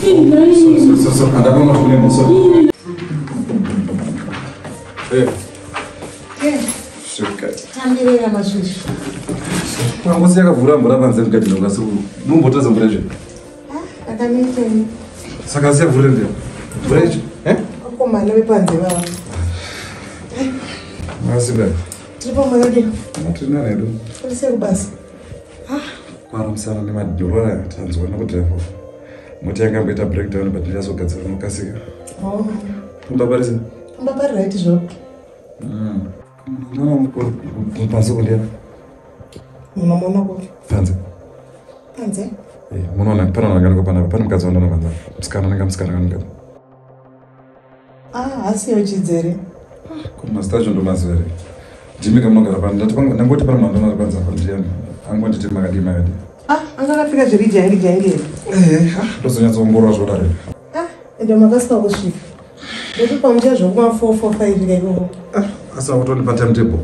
Sorry, sorry, sorry. Andakona kunemba, sorry. Eh. Shuka. Tambirira masvisvi. Pangosi yakavhura mvura panze mukati nokasi mumbotadza mvura izvo. Akaneteni. Saka asi yavhurira ndiyo. Mvura icho. Eh? Vakomana vepanze vava. Makasika. Tiripo makadii? Tiri redu. Uri sei kubasa? Kwaramisana nemadhorora tanzwa nekudhiraivha. Mota yanga yamboita breakdown but ndichazogadzira nokasika. Oh. Kumba parisi? Kumba pari right zvako. Mwana mukuru panze kundiya. Munomuona kupi? Panze. Panze? Eh, munoona pana vanhu vakanaka panapa pane mukadzi wandaona panze. Musikana anenge musikana kanaka. Ah, hasiyo chidzere. Mazita acho ndomaziva here? Ndimi kamunogara pano. Ndati ndangoti pane munhu andoona panze apa ndiyani. Angonditi makadii makadii. Ah, anga akapfeka zviri jangi jangi here? Eh, ah, ndozonyatsoongorora zvodaro. Ah, ende makasika kusvika. Ndoti pamucha zvokuma 4 4 5 ka ikoko. Ah, asi vakutonipa timetable.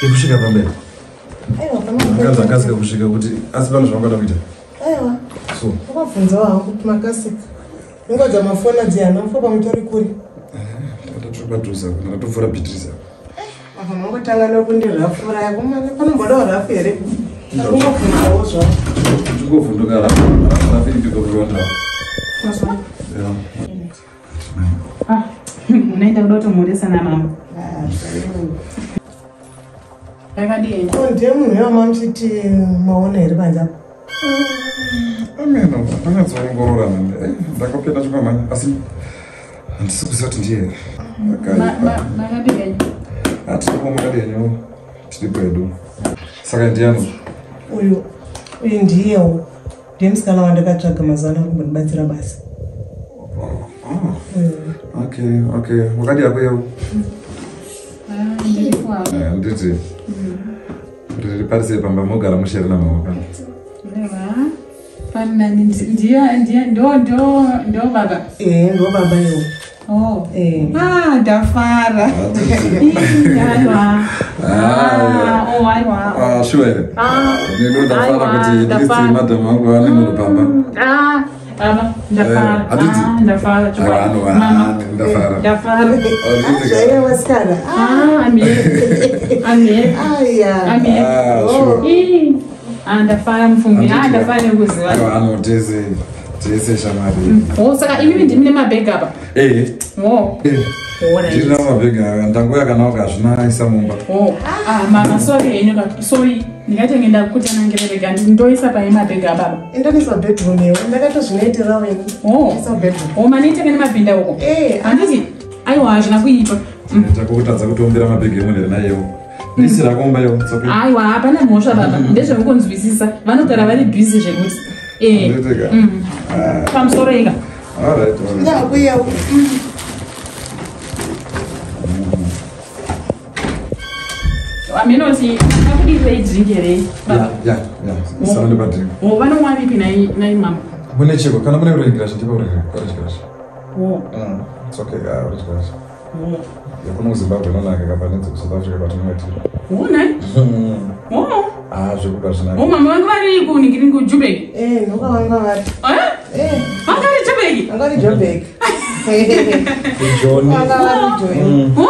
Yekusvika pamberi. Aiwa, pana Akanzi akasika kusvika kuti asi pane zvavangada kuita. Aiwa. So, Wakabvunzawo hangu kuti makasika. Nguva dzamafona dziyana, mfo pamutori kuri. Ndatiri padhuze apa, ndatopfuura Beatrice apa. Apa mangotanga nekundirafura yako, panombodawo rafu here? Ndakungobvunzawo zvako. Ndingovhunduka rafu, rafu iri kuronda. Yeah. Ah, unoenda kuda kutomhoresana mama. Yakadii? Ko ndiye munhu wewama muchiti maona here panze apa? Ameno, ndakadzoongorora nani. Ndakapinda chikwamhanya asi handisi kuziva kuti ndiye here. Akaipa. Makadii? Hatiripo makadii tiri kwedu. Saka ndiyani? Uyu uyu ndiyewo. Ndiye musikana wandakatsvaga mazuva ano kumbondibatsira basa. Oh, okay, okay. Wakadii hako yeu? Ah, ndiripo hako. Handiti. Riri parisei pamba mogara mushere namama pano. Aiwa. Panani ndiye ndiye ndo ndo ndo baba. Eh, ndo baba iwo. Oh. Eh. Ah, ndafara. Aiwa. Ah, oh aiwa. Ah, sure here. Ah. Neno ndafara Aiwa, kuti at least ndafara. madam wangu ane munhu pamba. Ah, baba, ndafara. Eh, handiti? Ah, ndafara Aiwa, chokwadi. ano, Mama, ndafara. ndafara. Handiti ka? Zvaive vasikana. Ah, I'm here. I'm here. Aya. I'm here. Ah, sure. Ih, Ah, ndafara mufungi. Ah, Handiti ka? ndafara nekuziva. Aiwa, ano tese tese shamwari. Oh, saka imimi ndimi nemabhegi apa. Eh, Oh. eh. Alright. Ndiri nawo mabhegi aya, ndanguya kana hazvina isa mumba. Oh, ah, mama, sorry henyu ka. Sorry. Ndingatenge ndakutanangira rega ndoisa pai mabhegi ababa. Indanisa bedroom iwe. Ndakatozvinoitirawo ini. Oh. Isa bedroom. Oh, manitenge nemabhinda uko. Eh, Handiti? Aiwa, hazvina kuipa. Takukutadza kutombera mabhegi emunhu here naiyewo. Ndisira kumba iwo. It's okay. Aiwa, hapana mhosva baba. Ndezvemukunzwisisa. Vanogara vari busy zvekuti. Eh. Handiti ka? Pamusoro ika. All right, all right. Ndakuya. Aminoti akudirei drink here baba. Yeah, yeah, yeah. Sara ndipa drink. Oh, vanomwa vipi nai nai mama? Mune chiko kana mune orange crush ndipa orange crush. Oh. It's okay, ah, orange crush. Oh. Yekuno kuZimbabwe inonaka kapane dzekuSouth Africa patinomatira. Oh, nai. Oh. Ah, zvekupa zvinaka. Oh, mama vangu vari kuningiri kuJubek. Eh, ndoka vanga vari. Eh? Eh, Vanga vari Jubek. vanga vari Joburg. Johnny. Vanga vari Joburg. Oh.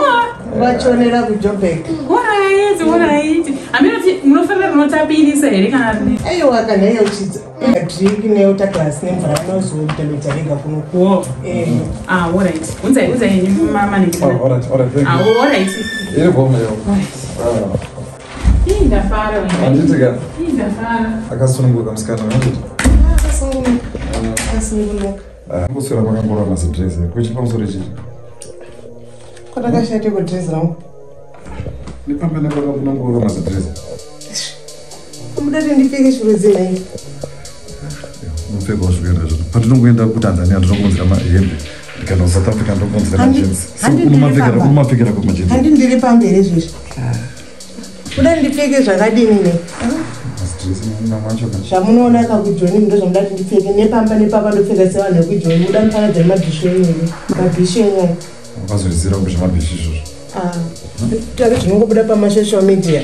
Vachonera kuJoburg. Alright, alright. Aminoti munofanira rinotapirisa here kana rine? Aiwa kana iyo chidza. Drink neutaglas nemvura inozodamedza rega kuno. Oh. Eh. Ah, alright. Unzai, unzai henyu mama ningiri. Oh, all right, all right, thank Ah, you. alright. Iri bhoma iyo. Alright. Ah, Ih, ndafara wena. Handiti ka? Ih, ndafara. Akasununguka musikana, handiti? Akasungunuka. Akasungunuka. Ah, kuswera makangorwa mazidress. Kuchi pamusoro ichichi. Kwatakashate kudress rangu. Nepamba nepaka munongorwa mazidress. Mudati ndipfeke chirudzi nhai. Unopfekawo zvikuenda izvozvo. Pandinongoenda kuTanzania ndinokuunzira mahembe. Ndikaenda kuSouth Africa ndinokuunzira majeans. So Handi ndiri unomapfekera pamba. unomapfekera kumajeans. Handi ndiri pamberi izvezvi. Kuda ndipfeke zvakadini ne? Mazidress mamwe acho ka. Zvamunoona kakujoni ndo zvamuda kuti ndipfeke nepamba nepapa ndopfeka sevanhu vekujoni muda mufanadza nemabhishu enyu here mabhishu enyu aya. Wakazozvizira kunge zvemabhishi izvozvo. Ah, take zvinongobuda pamasocial media.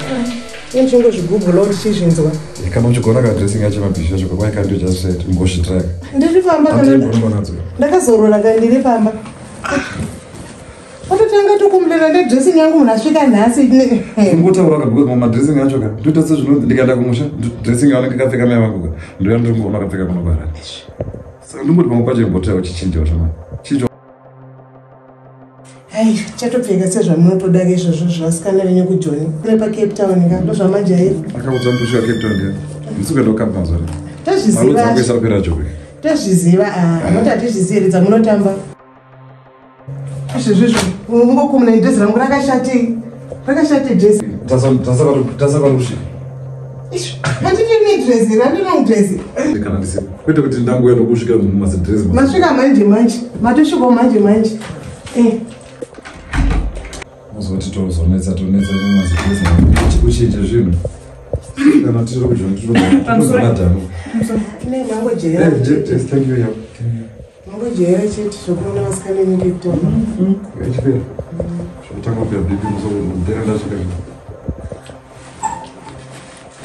Ndichingozvigugula tichizvinzwa. Kana uchigona ka dressing yacho mabhishu acho kwai kandio just said ngozvitraka. Ndiri pamba kana ndakazorora kana ndiri pamba. Watotanga tokumulera nedressing yangu munhu asvika nhasi. Kungotaura ka because madressing acho ka ndoita sezvinonzi ndikaenda kumusha dressing yavanenge kapfeka mai vangu ka ndoya ndiri kungoona kapfeka kuno kuHarare. Saka ndingoti pamwe pacho imbotaya uchichinjawo shamani. Chinja. Ai, chatopfeka sezvamunotoda izvozvo zvasikana venyu kuJoni. Kure paCape Town ka ndozvamajaira. Akaudza ndosvika Cape Town ndiani? Ndisikuenda kuCape mazuva ano. Tazviziva. Maludzi kupera Joburg. Tazviziva ah, hatizvizivi here dzamunotamba. Izvezvizvo ungokumuna dress rangu rakashati. Rakashati dress. Tasava kusvika. Handini dress here, handina dress. Kana ndisipo. Kwete kuti ndanguya ndokusvika mumazidress. Masvika manje manje. Matosvikawo manje manje. Eh. Muzoti tozonetsa tonetsa nemazidress. Uchinje zvinhu. Kana tiri kujoni tiri. Ne mangojera. Thank you. Yeah. Mangojera chete zvokuona vasikana venyu Cape Town. Chipera. Zvekutanga kupera BP musoro ndasvika.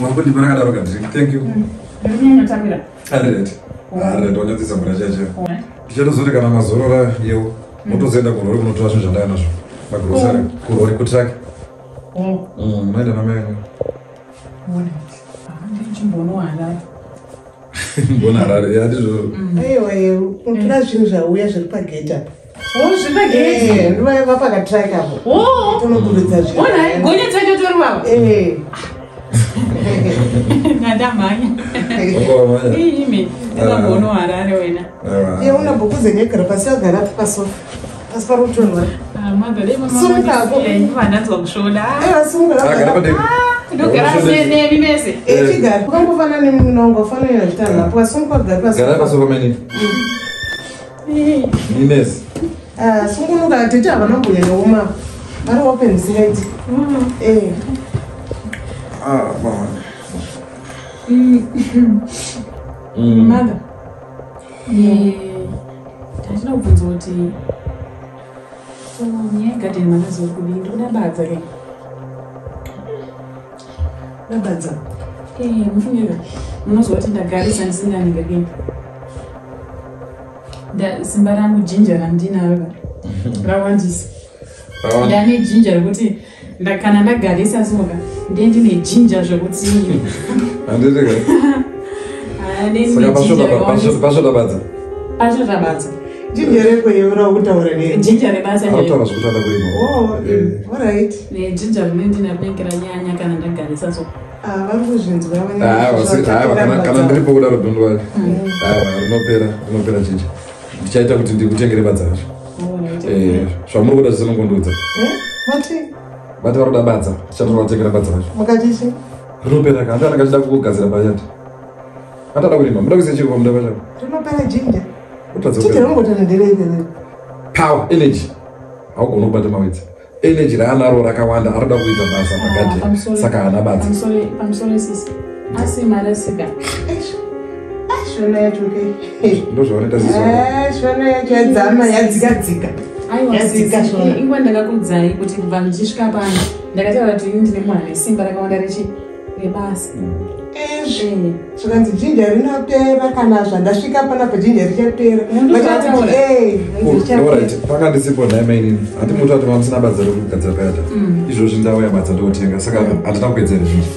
Mwangu rakadaro kadrink. Thank you. Ndinonyatsamira. Alright. Alright, wanyadzisa mvura chacho. Ndichatozoti kana mazorora yewo motozoenda kurori kunotora zvinhu zvandaya nazvo. Magrosari kurori kutraki. Unoenda namai angu. Ndichimbono Harare. Mbona Harare, ya ndizvo. Aiwa yewo, unotora zvinhu zvauya zviri pagate apa. Oh, zviri pagate. Ndovaiva pakatraki apo. Oh. Tonoburutsa zvinhu. Ona, gonyeti racho tori baba. Eh. Ndamhanya. Imi, ndambono Harare wena. Iye una bhuku dzenyegara pasi wagara pasofa. Pasi pari kutonhora. Mother, dai mama Sumuka ako. vandanzwa kusvoda. Aiwa sumuka. Agara padeni. Ndogara nemi mese. Chigara. Ukangofanana nemunhu ufanira zvitanhu apo wasumuka kugara Gara pasofa. pasofa meni. Ines. Ah, sungunuka tete havana kumbonyanya uma. Vari open singaiti. Eh. Ah, mama. Mother. Ndachida kubvunza kuti so nyaya yegadheni makazokudii ndikuda badza ke. Badza. Mufungeka munozwa kuti ndagarisa ndisinganingakini. Simba rangu jinja randinaro rawandisa. Ndane jinja rekuti kana ndagarisa soka ndiye ndine jinja zvekuti Handiti ka. Saka pasvoda badza. Pasvoda badza. Jinja rekweyeura kutaura nei? Jinja rebasa. Akutaura zvekutanda kurima. Oh, alright. Jinja rinenge rinenge ranyanya kana ndagarisa so. Ah, vari kuzvinzwa Aiwa, kana ndiripo kudaro don't worry. Aiwa, rinopera jinja. Ndichaita kuti ndikutengere badza racho. Zvamuri kuda zvese mungondiudza. Mati? Vati vari kuda badza, tichatora vatengera badza racho. Mukati chi? Rinopera ka, handana kachida kugadzira pachati. Atada kurima, muda kuisa chii pamuda pachako? Rinopera jinja. Jinja rinongotana nderei? Power, energy. Haugoni kubata mawedzi. Energy raanaro rakawanda, arikuda kuita basa pagadheni. Saka haana badza. Pamusoro sisi. Asi marasika. Shona yacho ke. Ndozvavanoita sisi. Shona yacho yadzama yadzika-dzika. Aiwa sisi, inguva ndakakudzai kuti kubva ndichisvika pano ndakataura kuti ini ndine munhu ane simba rakawanda rebasa. Ezvi zvikanzi jinja rinopera kana zvandasvika panapa jinja richapera. Alright, panga ndisipo nhai mainini. Handi muti ati mamusina badza rekugadzira payata. Izvozvi ndauya badza ndotenga saka handina kupedza here zvinji.